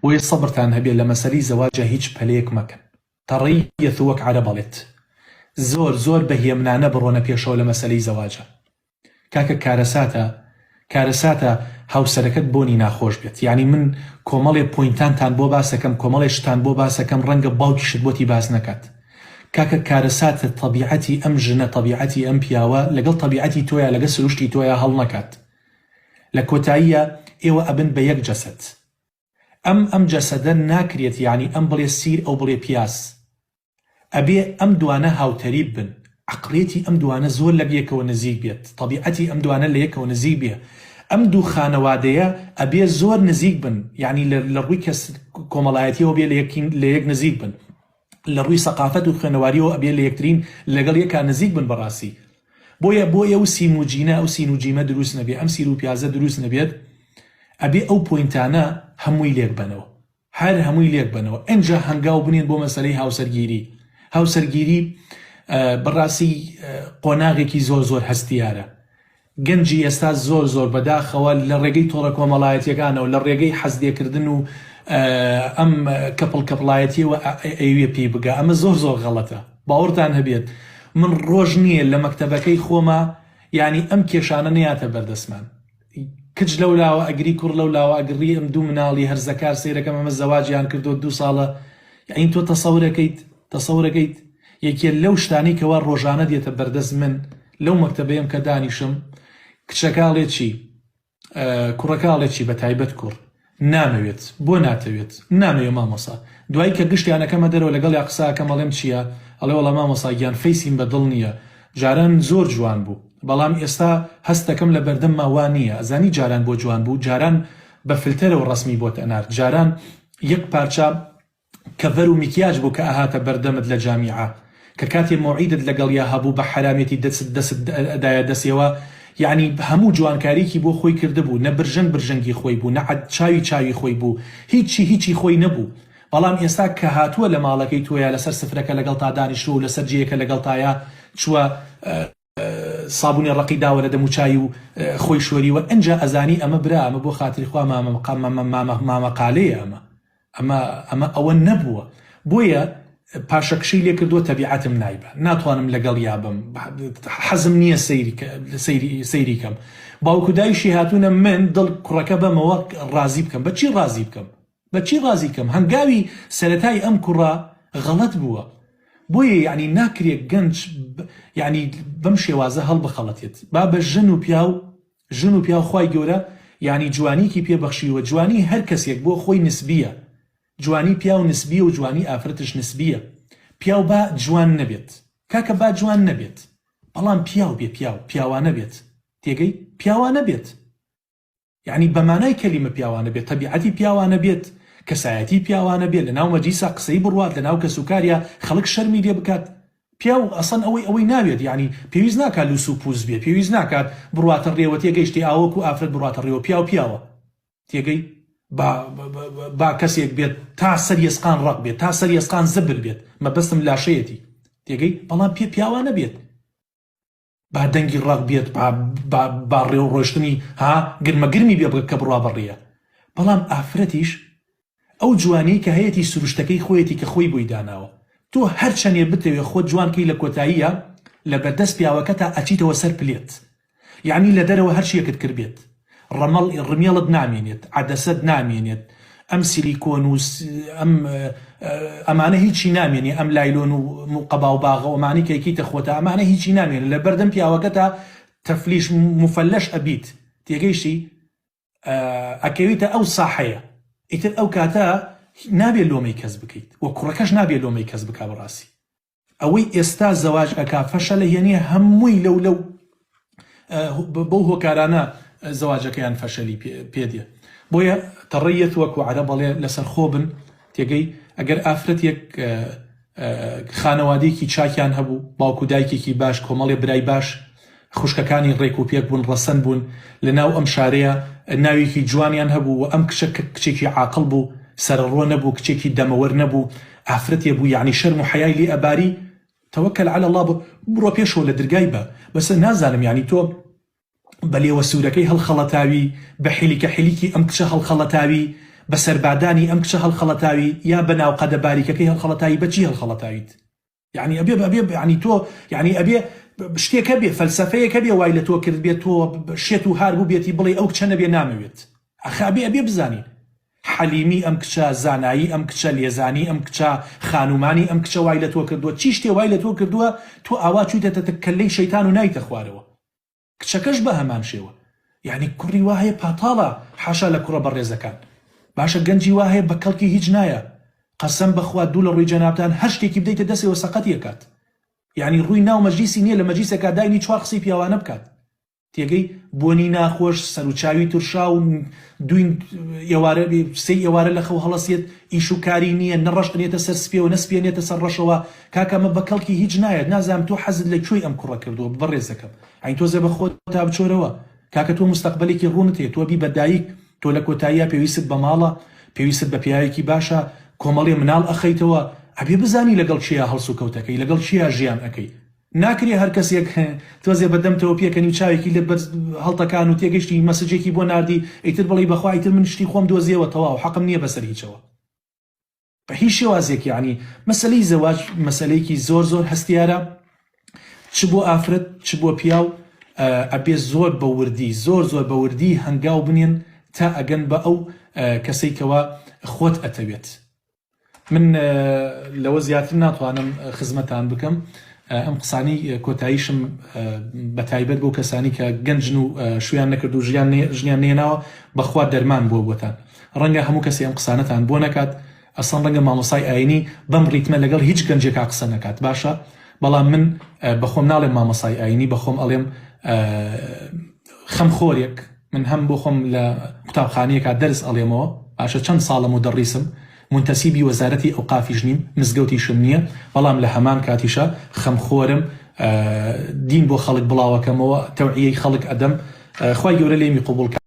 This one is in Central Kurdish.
بۆیە سەبرتان هەبێ لە مەسەلەی زەواجا هیچ پەلەیەک مەکەن تەڕیث وەک عەرەب ئەڵێت زۆر زۆر بە هێمنانە بڕۆنە پێشەوە لە مەسەلەی زەواجا کاکە کارەساتە کارەساتە هاوسەرەکەت بۆنی ناخۆش بێت یانی من کۆمەڵێ point انتان بۆ باسەکەم کۆمەڵێ شتان بۆ باسەکەم ڕەنگە باوکیشت بۆتی باس نەکات کاکە کارەساتە تەبیعەتی ئەم ژنە تەبیعەتی ئەم پیاوە لەگەڵ تەبیعەتی تۆیا لەگە سروشتی تۆیا هەڵنەکات لە کۆتاییا ئێوە ئەبن بە یەک جەسەد ئەم ئەم جەسەدە ناکرێت یانی ئەم بڵێ سیر ئەو بڵێ پیاز ئەبێ ئەم دوانە هاوتەریب بن، عەقڵیەتی ئەم دوانە زۆر لە یەکەوە نزیک بێت، تەبیعەتی ئەم دوانە لە یەکەوە نزیک بێ، ئەم دوو خانەوادەیە ئەبێ زۆر نزیک بن، یانی لە لە ڕووی کەس کۆمەڵایەتیەوە بێ لە یەکین لە یەک نزیک بن، لە ڕووی سەقافەت و خوێنەواریەوە ئەبێ لە یەکترین لەگەڵ یەکا نزیک بن بەڕاستی. بۆیە بۆیە ئەو سیم و جینە ئەو سین و جیمە دروست نەبێ، ئەم سیر و پیازە دروست نەبێت، ئەبێ ئەو point انە هەمووی لێک بەنەوە. هەر هەمووی لێک بەنەوە ئنجا هەنگاو بنێن بۆ مەسەلەی هاوسەرگیری هاوسەرگیری بەڕاستی قۆناغێکی زۆر زۆر هەستیارە گەنجی ئێستا زۆر زۆر بەداخەوە لە ڕێگەی تۆڕە کۆمەڵایەتیەکانەوە لە ڕێگەی حەزلێکردن و ئەم کەپڵ کەپڵایەتیەوە ئەیوێ پێی بگا ئەمە زۆر زۆر غەڵەتە باوەڕتان هەبێت من ڕۆژ نییە لە مەکتەبەکەی خۆما یانی ئەم کێشانە نەیاتە بەردەستمان کچ لەو لاوە ئەگری کوڕ لەو لاوە ئەگڕی ئەم دوو مناڵی هەرزەکار سەیرەکەم ئەمە زەواجیان کردووە دوو ساڵە یەعنی تۆ تەسەورەکەیت تەسەورەکەیت یەکێ لەو شتانەی کەوا ڕۆژانە دێتە بەردەست من لەو مەکتەبەیەم کە دانیشم کچەکە ئەڵێ چی کوڕەکە ئەڵێ چی بە تایبەت کوڕ نامەوێت بۆ ناتەوێت نامەوێ مامۆسا دوایی کە گشتیان ئەکەمە دەرەوە لەگەڵیا قسە ئەکەم ئەڵێم چیە ئەڵێ وەڵا مامۆسا گیان face یم بە دڵ نیە جاران زۆر جوان بوو بەڵام ئێستا هەست دەکەم لە بەردەمما وا نیە ئەزانی جاران بۆ جوان بوو جاران بە فلتەرەوە ڕەسمی بۆت ئەنارد جاران یەک پارچە کەڤەر و میکیاج بوو کە ئەهاتە بەردەمت لە جامیعە کە کاتێ مەوعیدت لەگەڵیا هەبوو بە حەرامێتی دەست دەست ئەدایە دەسێوە یەعنی هەموو جوانکاریکی بۆ خۆی کردبوو نە برژەنگ برژەنگی خۆی بوو نە عەد چاوی چاوی خۆی بوو هیچی هیچی خۆی نەبوو بەڵام ئێستا کە هاتووە لە ماڵەکەی تۆیا لەسەر سفرەکە لەگەڵتا دانیشتووە و لەسەر جێیەکە لەگەڵتایە چووە سابونی ڕەقی داوە لە دەموچاوی و خۆی شۆریوە ئنجا ئەزانی ئەمە برا ئەمە بۆ خاتری خوا مامە مامە مامە قالەیە ئەمە ئەمە ئەمە ئەوە نەبووە بۆیە پاشەکشەی لێ کردووە تەبیعەتم نایبە ناتوانم لەگەڵ یابم حەزم نییە سەیری سەیری سەیری کەم باوکو دایشی هاتوونە من دڵ کوڕەکە بەمەوە ڕازی بکەم بە چی ڕازی بکەم بە چی ڕازی کەم هەنگاوی سەرەتای ئەم کوڕە غەڵەت بووە بۆیە یەعنی ناکرێ گەنج یەعنی بەم شێوازە هەڵبخەڵەتێت با بە ژن و پیاو ژن و پیاو خوای گەورە یەعنی جوانیکی پێ بەخشیوە جوانی هەر کەسێک بۆ خۆی نسبیە جوانی پیاو نسبیە و جوانی ئافرەتش نسبیە پیاو با جوان نەبێت کاکە با جوان نەبێت بەڵام پیاو بێ پیاو پیاوانە بێت تێگەی پیاوانە بێت یەعنی بە مانای کەلیمە پیاوانە بێت، تەبیعەتی پیاوانە بێت، کەسایەتی پیاوانە بێت، لەناو مەجلیسا قسەی بڕوات، لەناو کەسوکاریا خەڵک شەرمی لێ بکات. پیاو ئەسڵەن ئەوەی ئەوەی ناوێت، یەعنی پێویست ناکات لوس و پوس بێ، پێویست ناکات بڕواتە ڕێوە، تێگەیشتی ئا وەکو ئافرەت بڕواتە ڕێوە، پیاو پیاوە. تێگەی؟ با با کەسێک بێت تا سەر یەسقان ڕەق بێت، تا سەر یەسقان زبر بێت، مەبەستم لاشەیەتی. تێگەی؟ بەڵام پێ پیاوانە بێت. با دەنگی ڕەق بێت با با با ڕێ و ڕۆشتنی ها گرمە گرمی بێ کە بڕوا بەڕیە بەڵام ئافرەتیش ئەو جوانیەی کە هەیەتی سروشتەکەی خۆیەتی کە خۆی بۆی داناوە تۆ هەرچەنێ بتەوێ خۆت جوان کەی لە کۆتاییە لە بەردەست پیاوەکەتا ئەچیتەوە سەر پلێت یەعنی لە دەرەوە هەرچیەکت کردبێت ڕەمەڵ ڕمێڵت نامێنێت عەدەسەت نامێنێت ئەم سیلیکۆن و ئەم ئەمانە هیچی نامێنێ ئەم لایلۆن و قەبا و باغە و ئەمانەی کە یەکیتە خۆتە ئەمانە هیچی نامێنێ لە بەردەم پیاوەکەتا تەفلیش مفەلەش ئەبیت تێگەیشتی ئەکەویتە ئەو ساحەیە ئیتر ئەو کاتە نابێ لۆمەی کەس بکەیت و کوڕەکەش نابێ لۆمەی کەس بکا بەڕاستی ئەوەی ئێستا زەواج ئەکا فەشەلە هێنێ هەمووی لەو لەو بەو هۆکارانە زەواجەکەیان فەشەلی پێ دێ بۆیە تەڕیەت وەکو عەرەب ئەڵێ لەسەر خۆ بن تێگەی ئەگەر ئافرەتێک خانەوادەیەکی چاکیان هەبوو باوک و دایکێکی باش کۆمەڵێ برای باش خوشکەکانی ڕێک و پێک بوون ڕەسەن بوون لە ناو ئەم شارەیە ناوێکی جوانیان هەبوو و ئەم کچە کە کچێکی عاقڵ بوو سەرەڕۆ نەبوو کچێکی دەمەوەر نەبوو ئافرەتێ بوو یەعنی شەرم و حەیای لێ ئەباری توکل علی اللە بڕۆ پێشەوە لە درگای بە بەس نازانم یەعنی تۆ بە لێوە سوورەکەی هەڵخەڵەتاوی بە حیلیکە حیلیکی ئەم کچە هەڵخەڵەتاوی. بە سەربادانی ئەم کچە هەڵخەڵەتاوی یا بە ناوقەدە باریکەکەی هەڵخەڵەتاوی بە چی هەڵخەڵەتاویت؟ یەعنی ئەبێ ئەبێ یەعنی تۆ یەعنی ئەبێ شتێک هەبێ فەلسەفەیەک هەبێ وای لە تۆ کردبێت تۆ شێت و هار بووبێتی بڵێی ئەو کچە نەبێ نامەوێت ئەخە ئەبێ ئەبێ بزانین حەلیمی ئەم کچە زانایی ئەم کچە لێزانی ئەم کچە خانومانی ئەم کچە وای لە تۆ کردووە چی شتێ وای لە تۆ کردووە تۆ ئاوا چوویتەتە کەللەی شەیتان و نایتە خوارەوە کچەکەش بەهەمان شێوە یانی کوڕی وا هەیە پاتاڵە حاشا لە کوڕە بەڕێزەکان باشە گەنجی وا هەیە بەکەڵکی هیچ نایە قەسەم بەخوا دوو لە ڕووی جەنابتان هەر شتێکی بدەیتە دەسێوە سەقەتی ئەکات یانی ڕووی ناو مەجلیسی نیە لە مەجلیسێکا داینی چوار قسەی پیاوانە بکات تێگەی بۆنی ناخۆش سەروچاوی ترشاو دوین ئێوارە سێی ئێوارە لە خەو هەڵەسێت ئیش و کاری نییە نە ڕەش ئەنێتە سەر سپیەوە نە سپی ئەنێتە سەر ڕەشەوە کاکە ئەمە بە کەڵکی هیچ نایەت نازانم تۆ حەزت لە کوێی ئەم کوڕە کردووە بەڕێزەکەم ئەی تۆزێ بە خۆتا بچۆرەوە کاکە تۆ مستەقبەلێکی ڕوونت هەیە تۆ بی بە دایک تۆ لە کۆتاییا پێویستت بە ماڵە پێویستت بە پیاوێکی باشە کۆمەڵێ مناڵ ئەخەیتەوە ئەبێ بزانی لەگەڵ کێیا هەڵسوکەوتەکەی لەگەڵ کێیا ژیان ئەکەی ناکرێ هەر کەسێک تۆزێ بە دەمتەوە پێکەنی و چاوێکی لێت بەرز هەڵتەکان و تێگەشتی مەسجێکی بۆ ناردی ئیتر بڵێی بەخوا ئیتر من شتی خۆم دۆزیەوە تەواو حەقم نیە بەسەر هیچەوە بە هیچ شێوازێک یەعنی مەسەلەی زەواج مەسەلەیەکی زۆر زۆر هەستیارە چ بۆ ئافرەت چ بۆ پیاو ئەبێ زۆر بە وردی زۆر زۆر بە وردی هەنگاو بنێن تا ئەگەن بە ئەو کەسەی کەوا خۆت ئەتەوێت. من لەوە زیاتر ناتوانم خزمەتان بکەم ئەم قسانەی کۆتاییشم بە تایبەت بۆ کەسانی کە گەنجن و شویان نەکرد و ژیان ژنیان نێناوە بەخوا دەرمان بووە بۆتان ڕەنگە هەموو کەسی ئەم قسانەتان بۆ نەکات ئەسڵەن ڕەنگە مامۆسای ئاینی بەم ڕیتمە لەگەڵ هیچ گەنجێکا قسە نەکات باشە بەڵام من بەخۆم ناڵێم مامۆسای ئاینی بەخۆم ئەڵێم خەمخۆرێک من هەم بۆ خۆم لە قوتابخانەیەکا دەرس ئەڵێمەوە باشە چەند ساڵە مودەڕیسم مونتەسیبی وەزارەتی ئەوقافیش نیم مزگەوتیشم نییە بەڵام لە هەمان کاتیشا خەمخۆرم دین بۆ خەڵک بڵاوەکەمەوە تەوعیەی خەڵک ئەدەم خوای گەورە لێمی قبوڵ کا.